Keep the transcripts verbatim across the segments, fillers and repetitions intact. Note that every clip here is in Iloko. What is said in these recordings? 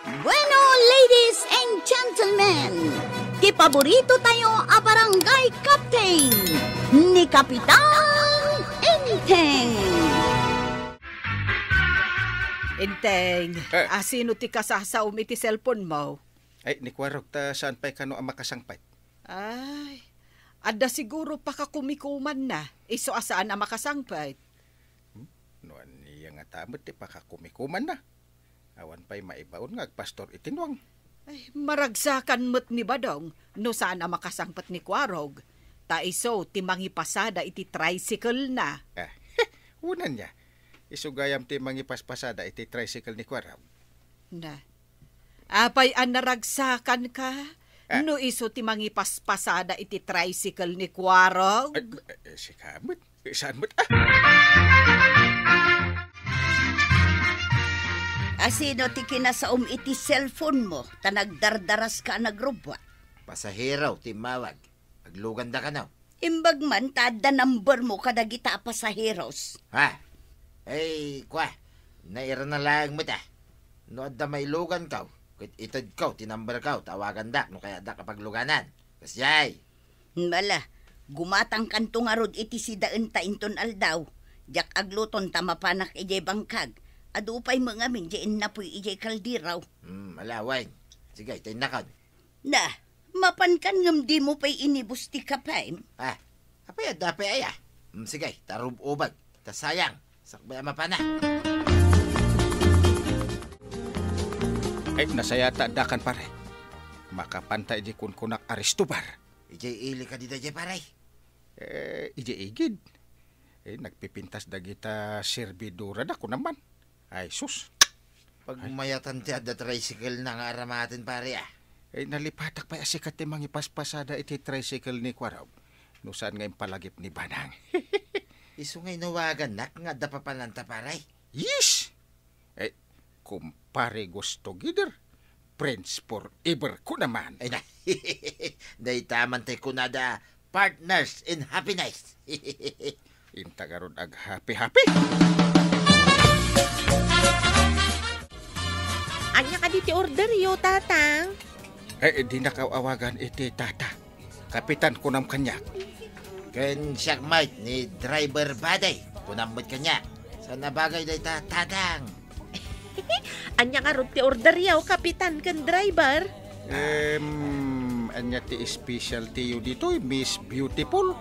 Bueno, ladies and gentlemen, ti paborito tayo a barangay captain, ni Kapitan Enteng. Enteng, Eh. asino ti kasasaom iti cellphone mo? Ay, ni Kuarog ta saan pay kano a makasangpet? Ay, adda siguro pakakumikumanna, isu a saan a makasangpet. Hmm? No ania ngata met ti pakakumikumanna? Awan pay maibaon nga agpastor iti nuang. Ay, maragsakan met ni Badong no saan a makasangpet ni Kuarog, ta isu ti mangipasada iti tricycle-na. Ah, unan niya. Isu gayam ti mangipaspasada iti tricycle ni Kuarog. Na. Apay a naragsakan ka? Ah. No isu ti mangipaspasada iti tricycle ni Kuarog? Ay, eh, eh, sika met. Eh, saan met? Ah! Asino ti kinasaom iti cellphone mo ta nagdardaras ka a nagrubbuak? Pasahero ti immawag. Agluganda kano? Imbag man ta adda number mo kadagita a pasaheros. Ha? Ay, kua, nairana laeng met a. No adda mailugankaw, ket itedkaw ti numberkaw ta awagandak no kayatdak a pagluganan. Kasdiay. Ala, gumatangkanto ngarud iti sidaenta inton aldaw. Diak agluton ta mapanak idiay bangkag. Adu pay met ngamin diay innapuy idiay kaldero. Hmm, ala, wen. Sige, ta innakon. Na, mapankan ngem dimo pay inibus ti kapem? Ah, apay adda pay aya? Hmm, sige, ta rub-ubag. Ta sayang, sakbay a mapana. Ay, nasaya ta addakan, pare. Makapanta idiay kunkunak a restobar. Idiay ili kadi daydiay, pare? Eh, idiay igid. Eh, nagpipintas dagita servidorada, kunam man. Ay, sus. Pagmayatan ti adda tricycle-na nga aramaten, pare, ah. Eh, nalipatak pay a sika ti mangipaspasada iti tricycle ni Kuarog. No saan nga impalagip ni Banang. Isu nga inawagannak nga adda papananta, pare. Yes! Eh, kumpare, gusto gider. Friends forever, kunam man. Ay na. Dayta man ti kunada, partners in happiness. Inta garud aghappy-happy. Ania kadi ti orderyo, Tatang? Eh, dinakaw awagan iti tata. Kapitan, kunam kaniak. Ken siak met ni driver body, kunam met kaniak. Saan a bagay dayta, Tatang? Ania ngarud ti orderyo, Kapitan ken driver? Em, ania ti specialty-yo ditoy, Miss Beautiful?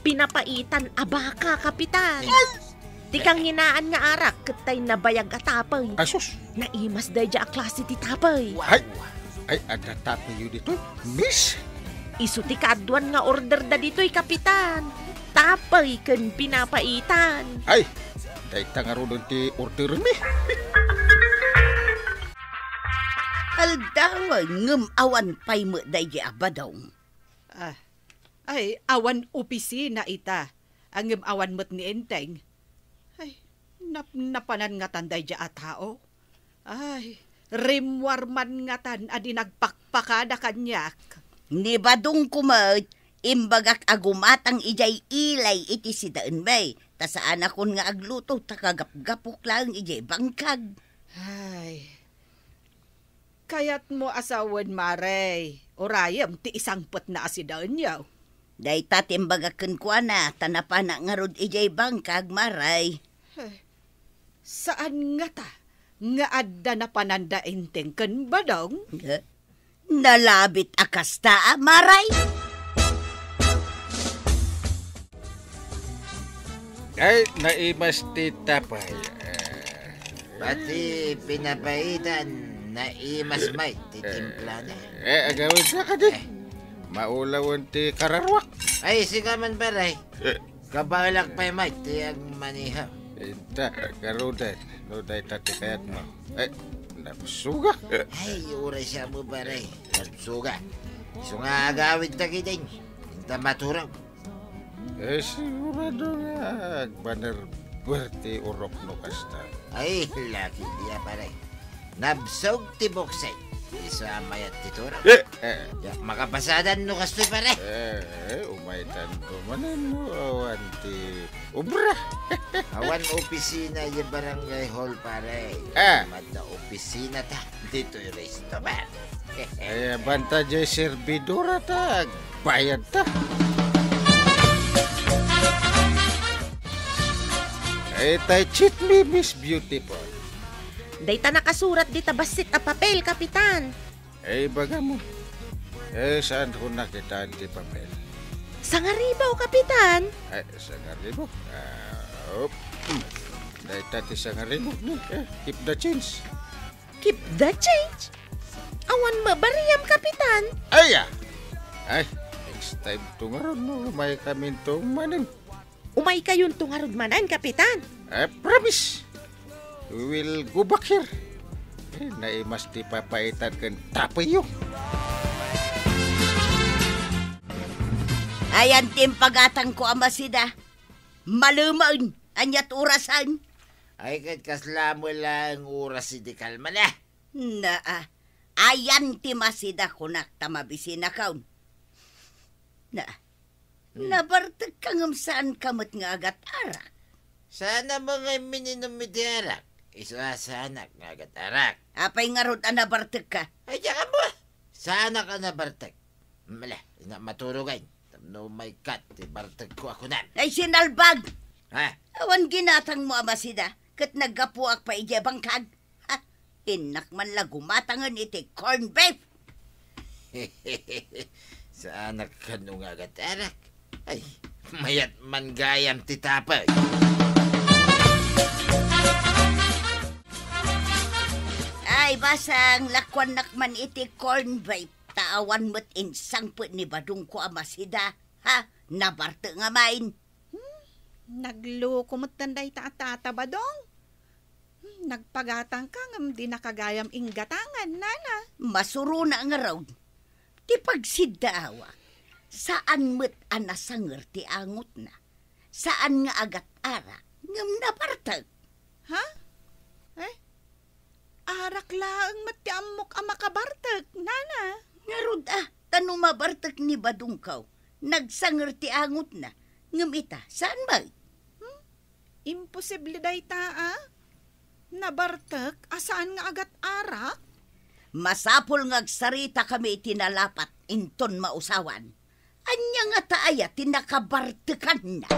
Pinapaitan a baka, Kapitan. Ay! Ti kanginaan nga arak ket tay nabayag a tapey. Asus! Naimas daydiay a klase ti tapey. Ay! Ay, adda tapeyyo ditoy, Miss? Isu ti kaaduan nga order da ditoy, Kapitan. Tapey ken pinapaitan. Ay, dayta ngaruden ti ordermi. Aldawen ngem awan pay met daydiay a Badong. Ah, ay, awan opisina ita. Ngem awan met ni Enteng. Ay, nap-, napanan ngatan daydiay a tao. Ay, rimmuar man ngatan a di nagpakpakada kaniak. Ni Badong koma, imbagak a gumatang idiay ilay iti sidaenmi, ta saanakon nga agluto ta kagapgapok laeng idiay bangkag. Ay, kayatmo a sawen, Mare, urayem ti isangpetna a sidaenyo. Dayta ti imbagak kenkuana, ta napanak ngarud idiay bangkag, Mare. Ay, saan ngata nga adda napananda Enteng ken Badong? Eh? Nalabit a kasta, a, Mare? Ay, naimas ti tapay. Eh. Pati pinapaitan, naimas met ti timplana. Eh, agawidka kadi. Eh. Maulawen ti kararuak. Ay, sika man, pare. Eh. Kabalak pay met ti agmaneho. Inta, garuden, no dayta ti kayatmo. Eh, nabsuga. Ay, uray siya mo, pare. Nabsuga. Isu nga agawid ta kidin. Inta maturog. Eh, sigurado nga agbanerber ti urok no kasta. Ay, laki dia, pare. Nabsog ti buksik. Isu a mayat ti turog. Eh, eh. Ya, makapasadan no kastoy, pare. Eh, eh, umaytan ko manen no awan ti Obra. Awan opisina idiay barangay hall, pare. Ah. Madda opisina ta ditoy restobar. Ay, banta diay servidora ta, agbayad ta. Ay, tay cheat me, Miss Beautiful. Dayta nakasurat dita bassit a papel, Kapitan. Eh, ibagam. Eh, saan ko nakitaan ti papel? Sangaribu, Kapitan. Eh, sangaribu? Ah, op. Hmm. Dayta ti sangaribu ni. Eh, keep the change. Keep the change? Awan met barem, Kapitan. Ay, ah. Ay, next time to ngarud no, umaykami to manen. Umaykayonto ngarud manen, Kapitan. Eh, promise. We will go back here. Eh, naimas ti papaitan ken tapuyyo. Ayan ti impagatangko a masida. Malemen, ania't orasen? Ay, ket kasla met laeng oras idi kalman, eh. Naa, ayan ti masida kunak ta mabisinakon. Na, Hmm. Nabartekka ngem saanka met nga agat-arak. Saan a mga mininum iti arak? Isu a saanak nga agat-arak. Apay ngarud a nabartekka? Ay, diak ammo. Saanak a nabartek. Mala, ina maturogan. Tapno umayka ti bartekko a kunam. Ay, sinalbag! Ha? Awan ginatangmo a masida, ket naggapuak pay idiay bangkag. Ha? Innak man la gumatangen iti corned beef. Saanak kano nga agat-arak. Ay, mayat man gayam ti tapay. Ay, basang, lakuannak man iti corned beef. Ta awan met insangpet ni Badongko a masida. Ha? Nabartek nga main. Hmm, nagloko metten dayta a tata, Badong. Hmm, nagpagatangka ngem dinaka gayam inggatangan, nana. Masurona ngarud. Ti pagsiddaawak, saan met a nasanger ti angotna. Saan nga agat-arak, ngem nabartek. Ha? Eh? Arak laeng met ti ammok a makabartek, nana. Ngarud a, ta no mabartek ni Badongko, nagsanger ti angotna. Ngem ita, saan met? Hmm? Imposible dayta, a? Nabartek a saan nga agat-arak? Masapul nga agsaritakami iti nalapat inton mausawan. Ania ngata aya ti nakabartekanna?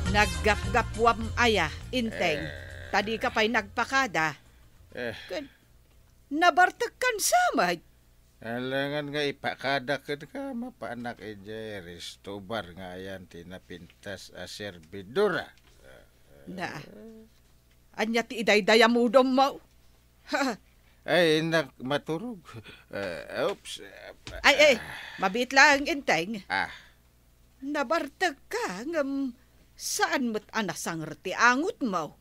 Naggapgapuam aya, Enteng, Eh. ta dika pay nagpakada? Eh. Ken, nabartekkan sa met? Alangan nga ipakada kenka, mapanak idiay restobar nga ayan ti napintas a servidora. Na, ania ti idaydayamudom mo? Ay, innak maturog. Eh, oops. Ay, ay, mabiit laeng, Enteng. Ah. Nabartekka, ngem saan met a nasanger ti angotmo?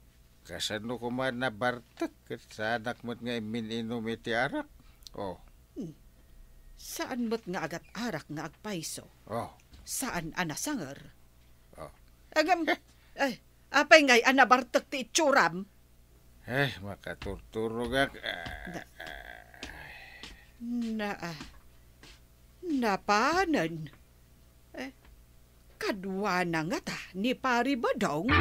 Kasano koma nabartek ket saanak met nga immin-inum iti arak? Oh. Hmm. Saan met nga agat-arak nga agpayso? Oh. Saan a nasanger? Oh. Agam, eh, apay ngay a nabartek ti itsuram? Eh, makaturturogak. Ah. Na, na, ah, napanen. Eh, kaduana ngata ni Pari Badong?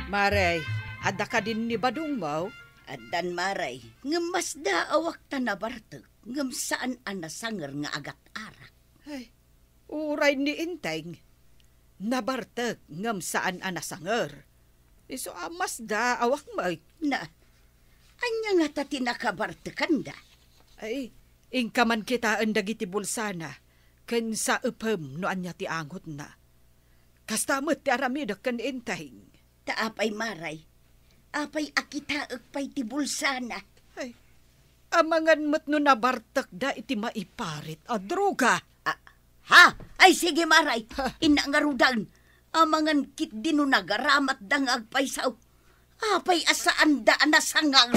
Mare, adda kadin ni Badongmo? Addan, Mare, ngem masdaawak ta nabartek, ngem saan a nasanger nga agat-arak. Ay, uray ni Enteng, nabartek ngem saan a nasanger. Isu a masdaawak met. Na, ania ngata ti nakabartekanda? Ay, inka man kitaen dagiti bulsana, ken saepem no ania ti angotna. Kasta met ti aramidek ken Enteng. Ta apay, Mare? Apay a kitaek pay ti bulsana? Ay, amangan met no nabartekda iti maiparit a droga. Ah, ha? Ay, sige, Mare. Ha? Inna ngaruden. Amangan ketdi no nagaramatda nga agpayso. Apay a saanda a nasangang?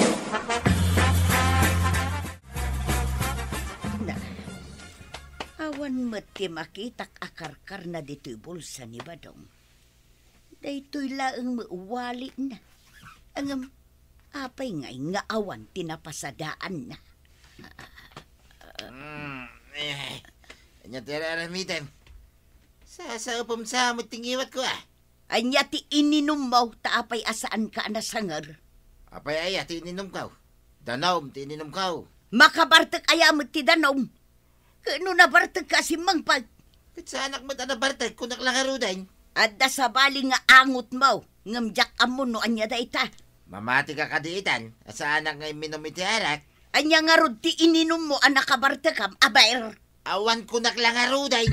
Na, awan met ti makitak a karkarna ditoy bulsa ni Badong. Daytoy laeng met walina. Ngem, apay ngay nga awan ti napasadaanna? Mm, eh, ania ti ar-aramidem? Sasaepem sa met ti ngiwatko, a. Ania ti ininummo, ta apay a saanka a nasanger? Apay aya ti ininumko? Danum ti ininumko. Makabartek aya met ti danum? Ket no nabartekka a simmangpet? Ket saanak met a nabartek, kunak la ngaruden. Adda sabali nga angotmo, ngem diak ammo no ania dayta. Mamatika kadi itan, a saanak nga imminum iti arak? Ania ngarud ti ininummo a nakabartekam, aber? Awan kunak la ngaruden.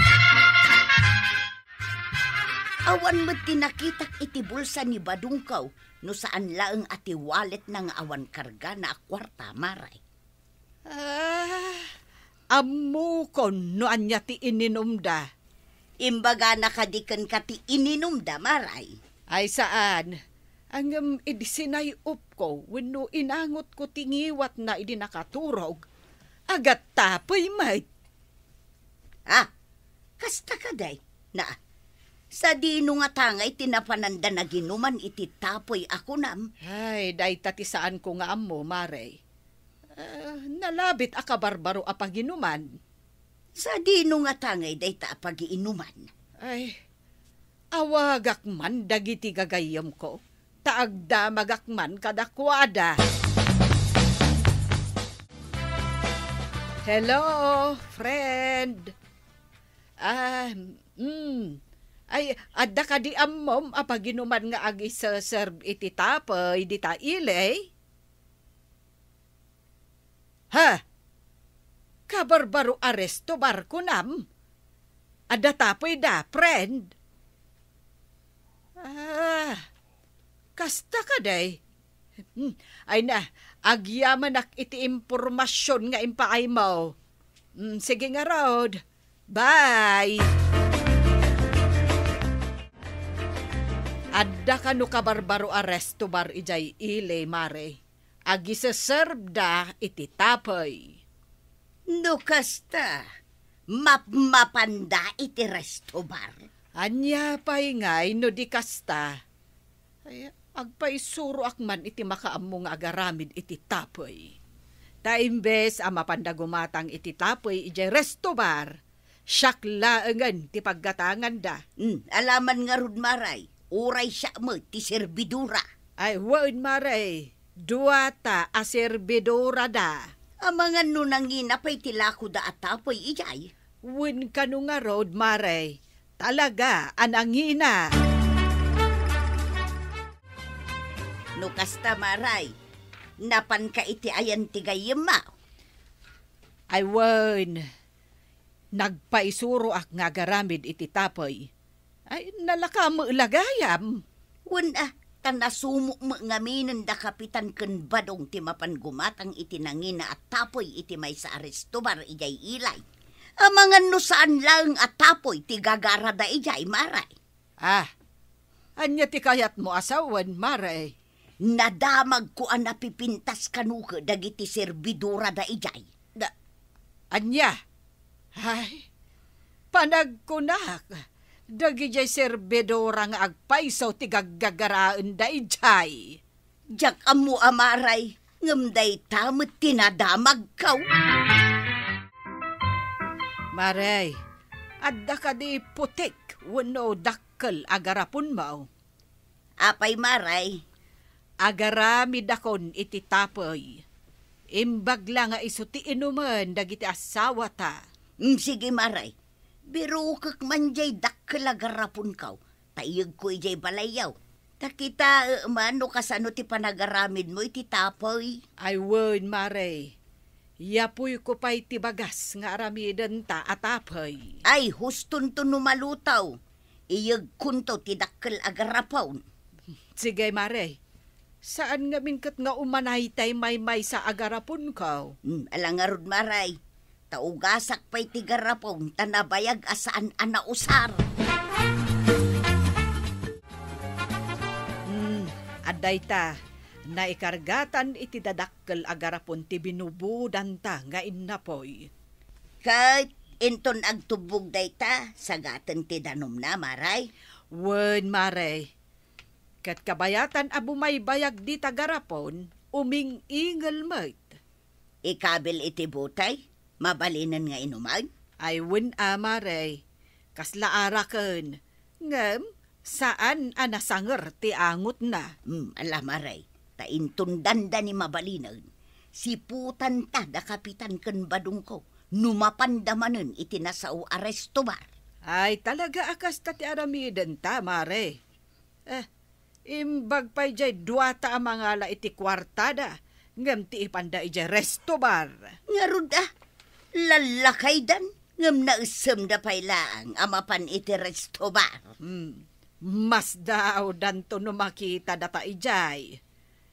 Awan met ti nakitak iti bulsa ni Badongko, no saan laeng a ti walletna nga awan kargana a kuarta, Maray. Ah, ammokon no ania ti ininumda. Imbagana kadi kenka ti ininumda, Maray? Ay, saan. Ngem idi sinay-opko wenno inangotko ti ngiwatna idi nakaturog, agtapuy met. Ah, kasta kadi? Na, sadino ngata ngay ti napananda naginuman iti tapuy a kunam? Ay, dayta ti saanko nga ammo, Maray. Ah, nalabit a kabarbaro a paginuman. Sadino ngata ngay dayta a pagiinuman? Ay, awagak man dagiti gagayyemko, ta agdamagak man kadakuada. Hello, friend. Ah, mm. Ay, adda kadi ammom a paginuman nga agiseserb iti tapuy dita ili? Ha? Kabarbaro a resto bar kunam? Adda tapuyda, friend? Ah, kasta kadi? Hmm, ay na, agyamanak iti impormasion nga impaaymo. Hmm, sige ngarud. Bye! Adda kano kabarbaro a resto bar idiay ili, Maray? Agiseserbda iti tapuy. No kasta, mapmapanda iti resto bar? Ania pay ngay no di kasta? Ay, agpaisuroak man iti makaammo nga agaramid iti tapuy. Ta imbes a mapanda gumatang iti tapuy idiay resto bar, siak laengen ti paggatanganda. Hmm, alaman ngarud, Maray, uray siak met ti serbidora. Ay, wen, Maray, duata a serbidorada. Amangan no nangina pay ti lakoda a tapuy idiay? Wen kano ngarud, Maray, talaga a nangina. No kasta, Maray, napanka iti ayan ti gayyemmo? Ay wen, nagpaisuroak nga agaramid iti tapuy. Ay, nalaka met la gayam. Wen a, ta nasumok met ngamin da Kapitan ken Badong ti mapan gumatang iti nangina a tapuy iti maysa a resto bar idiay ili. Amangan no saan laeng a tapuy ti gagarada idiay, Maray. Ah, ania ti kayatmo a sawen, Maray? Nadamagko a napipintas kano ket dagiti serbidorada idiay. Da-, ania? Ay, panagkunak, dagidiay serbidora nga agpayso ti gaggagaraenda idiay. Diak ammo a, Maray, ngem dayta met ti nadamagko. Maray, adda kadi putik wenno dakkel a garaponmo? Apay, Maray? Agaramidakon iti tapuy. Imbag la nga isu ti inumen dagiti assawata. Mm, sige, Maray. Birokek man diay dakkel a garaponko, ta iyegko idiay balayyo. Ta kitaem no kasano ti panagaramidmo iti tapuy. Ay wen, Maray. Yapuyko pay ti bagas nga aramidenta a tapuy. Ay, hustonto no malutaw. Iyegkonto ti dakkel a garapon. Sige, Maray. Saan ngamin ket nga umanay tay maymaysa a garaponko? Hmm, ala ngarud, Maray. Ta ugasak pay ti garapon ta nabayag a saan a nausar. Hmm, adda ita, naikargatan iti dadak- kel a garapon ti binubudanta nga innapoy. Ket inton agtubbog dayta, sagaten ti danumna, Maray? Wen, Maray. Ket kabayatan a bumaybayag dita garapon, uming-ingel met. Ikabil iti butey? Mabalinen nga inuman? Ay, wen a, mare. Kasla araken. Ngem, saan a nasanger ti angotna. Hmm, ala, mare. Ta intondanda ni mabalinen. Siputanta da Kapitan ken Badongko no mapanda manen iti nasao a resto bar. Ay, talaga a kasta ti aramidenta, mare. Eh, imbag pay jay duata a mangala iti kuartada, ngem ti ipanda idiay resto bar. Ngarud a, lallakaydan, ngem naesemda pay laeng a mapan iti resto bar. Hmm. Masdaawdanto no makita data idiay.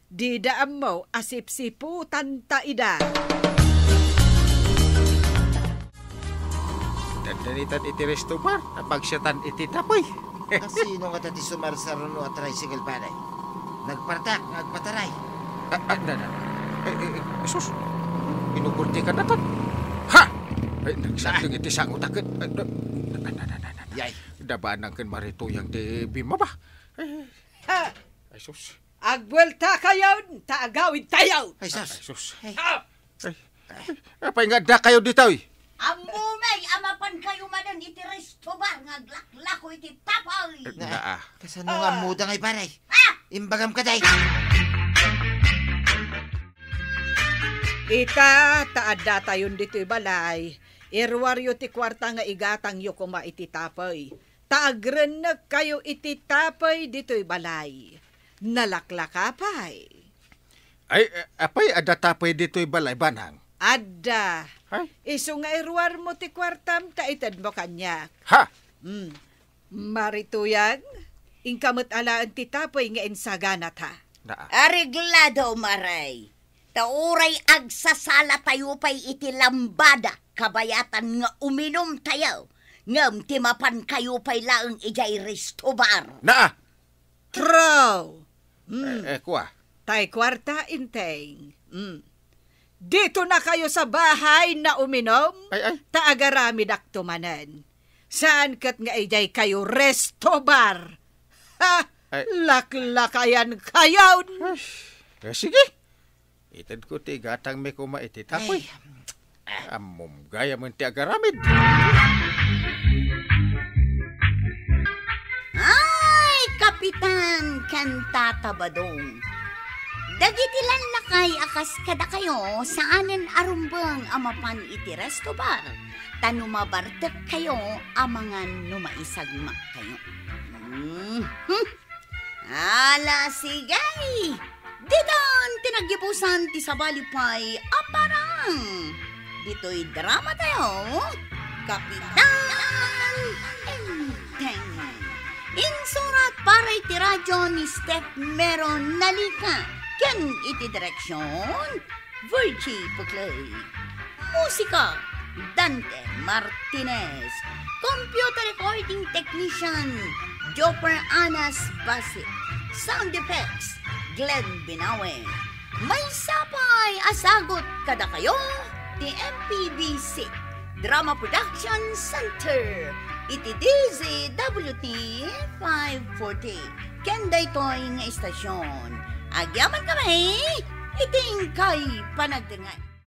Dida ammo a sipsiputanta ida. Dandanitan iti resto bar, napagsatan iti tapoy. Kasino ngata ti sumarsaruno a tricycle, pare? Nagpartak nga agpataray. Ah, ah, na, na. Eh, eh, eh, Jesus. Inugurti ka natan. Ha! Ay, nagsagdeng iti sango taket. Ay, na, na, na, na, na, na. Yay. Dabanang ken marituyang ti bimmaba. Ay, ha! Ay, sus. Agbuelta kayon, ta agawid tayo! Ay, sus. Ay, sus. Ay. Ah! Ay, apay nga adda kayo ditoy? Ammomay a mapan kayo manen iti resto bar nga aglaklako iti tapoy. Eh, na, ah. Kasano nga ammoda ngay, pare? Ah! Imbagam ka, day. Ita, ta adda tayon ditoy balay. Iruaryo ti kuarta nga igatangyo koma iti tapoy. Ta agrennek kayo iti tapoy ditoy balay. Nalaklaka pay. Ay, eh, apay adda tapoy ditoy balay, Banang? Adda. Ay? Isu nga iruarmo ti kuartam ta itedmo kaniak. Ha? Mm. Marituyang, inka met alaen ti tapoy nga insaganata. Naa. Areglado, Maray. Ta uray agsasala tayo pay iti lambada, kabayatan nga uminum tayo, ngem ti mapan kayo pay laeng idiay resto bar. Naa! True! Mm. Eh, eh, kua? Tay kuarta, Inteng. Mm. Dito na kayo sa bahay na uminom, ay, ay, ta agaramidakto manen. Saan ket nga idiay kayo resto bar? Ha? Ay. Laklakayan kayon! Ay, eh, sige. Itedko ti gatangmi koma iti tapoy. Ay. Ammom gayam ti agaramid. Ay, Kapitan ken Tata Badong. Dagiti lallakay a kas kadakayo, saanen a rumbeng a mapan iti resto bar, ta no mabartek kayo, amangan no maisagmak kayo. Mhm. Ala, sige! Ditan ti naggibusan ti sabali pay a parang. Ditoy drama tayo, Kapitan Enteng. Insurat para iti radyo ni Steph Mero Nalica ken iti direksyon, Virgie Puclay. Musika, Dante Martinez. Computer recording technician, Joper Anas Basit. Sound effects, Glenn Binawe. Maysa pay a sagut kadakayo ti M P B C Drama Production Center iti D Z W T five forty. Ken daytoy nga istasyon, agyaman kami iti inkay panagdengngeg.